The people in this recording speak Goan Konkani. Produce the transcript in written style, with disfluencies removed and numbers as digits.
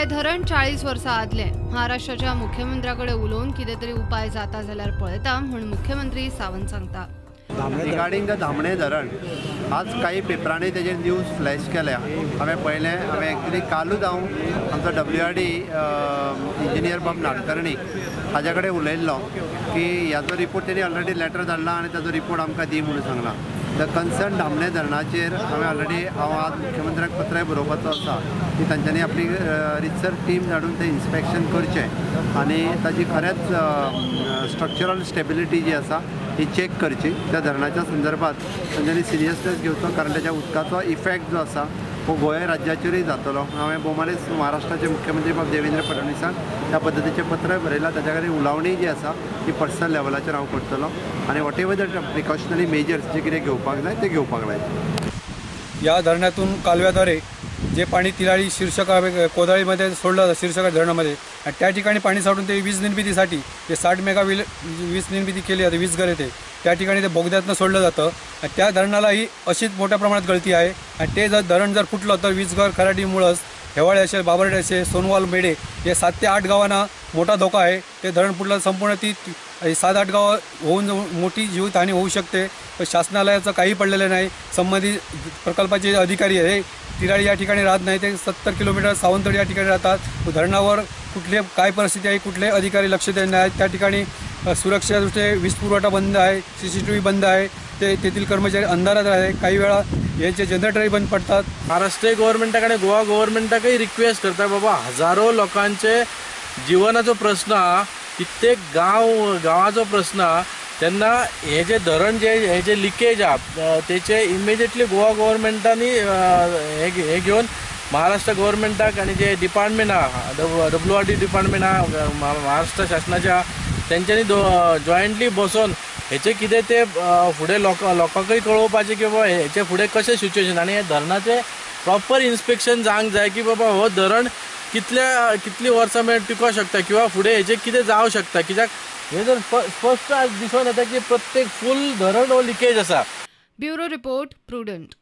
हे धरण 40 वर्सां आदलें. महाराष्ट्राच्या मुख्यमंत्र्या कडेन उलोवन कितें तरी उपाय जाता जाल्यार पळयता म्हूण मुख्यमंत्री सावंत सांगता. रिगार्डींग the Dhamane धरण, आज काही पेपरांनी तेजेर न्यूज फ्लॅश केल्या. हांवें पळयलें. हांवें एक्चुली कालूच हांव आमचो WRD engineer बाब नाडकर्णी हाज्या कडेन उलयल्लो की ह्याचो रिपोर्ट तेणी ऑलरेडी लॅटर धाडला आनी ताजो रिपोर्ट आमकां दी म्हणून सांगला. The concern Dhamane धरणाचेर हांवें ऑलरेडी हांव आज मुख्यमंत्र्याक पत्राय बरोवपाचो आसा की तांच्यांनी आपली रितसर टीम धाडून तें इन्स्पेक्शन करचें आनी ताजी खरेंच स्ट्रक्चरल स्टेबिलिटी जी आसा ही चॅक करची. त्या धरणाच्या संदर्भात तांच्यांनी सिरियसनेस घेवचो, कारण ताच्या उदकाचो इफेक्ट जो आसा हो गोंय राज्याचेरूय जातलो. हांवें भोवमानेस्त महाराष्ट्राचे मुख्यमंत्री बाब देवेंद्र फडणवीसाक त्या पद्दतीचें पत्र बरयलां. ताच्या खातीर उलोवणी जी आसा ती पर्सनल लेवलाचेर हांव करतलो आनी whatever the precautionary measures जे कितें घेवपाक जाय ते घेवपाक जाय. या धरणातून कालव्याद्वारे जे पाणी तिलाळी शीर्षक कोदाळीमध्ये सोडलं जातं शीर्षक धरणामध्ये, आणि त्या ठिकाणी पाणी साठून ते वीज निर्मितीसाठी जे 60 मेगा वीज निर्मिती केली जाते, वीज घर येते त्या ठिकाणी ते बोगद्यातनं सोडलं जातं. आणि त्या धरणालाही अशीच मोठ्या प्रमाणात गळती आहे. आणि ते जर धरण जर फुटलं तर वीजघर, खराडी, मुळस, हेवाळे असेल, बाबर्डे असेल, सोनवाल, मेढे या 7 ते 8 गावांना मोठा धोका आहे. ते धरण फुटलं संपूर्ण ती 7-8 गावं होऊन मोठी जीवितहानी होऊ शकते. पण शासनाला याचं काही पडलेलं नाही. संबंधित प्रकल्पाचे अधिकारी हे तिराळी या ठिकाणी राहत नाही, ते 70 किलोमीटर सावंतवाडी या ठिकाणी राहतात. धरणावर कुठले काय परिस्थिती आहे, कुठले अधिकारी लक्ष देत नाही. त्या ठिकाणी सुरक्षा दृष्टीने वीज पुरवठा बंद आहे, CCTV बंद आहे, ते तेथील कर्मचारी अंधारात आहे. काही वेळा यांचे जनरेटरही बंद पडतात. महाराष्ट्र गव्हर्मेंटा कडेन गोवा गव्हर्मेंटाकय रिक्वेस्ट करता, बाबा हजारो लोकांचे जिवनाचो प्रश्न आहा, कित्येक गांवाचो प्रश्न आहा, तेन्ना हे जे धरण जे हे जे लिकेज आहा तेचे इमिजिएटली गोवा गव्हर्मेंटांनी हे घेवन महाराष्ट्र गव्हर्मेंटाक आनी जे डिपार्टमेंट आहा, WRD department आहा महाराष्ट्र शासनाचे आहा, तेंच्यांनी जॉयंटली बसोन हेचे कितें ते फुडें लोकांकय कळोवपाचें की बाबा हेचे फुडें कशें सिच्युएशन आनी हे धरणाचें प्रॉपर इन्स्पेक्शन जावंक जाय की बाबा हो धरण कितली वर्सां मेरेन टिकोंक शकता किंवा फुडें हेचें कितें जावंक शकता. कित्याक हे जर स्पश्ट आज दिसून येता की प्रत्येक फूल धरण हो लिकेज आसा. Bureau report, Prudent.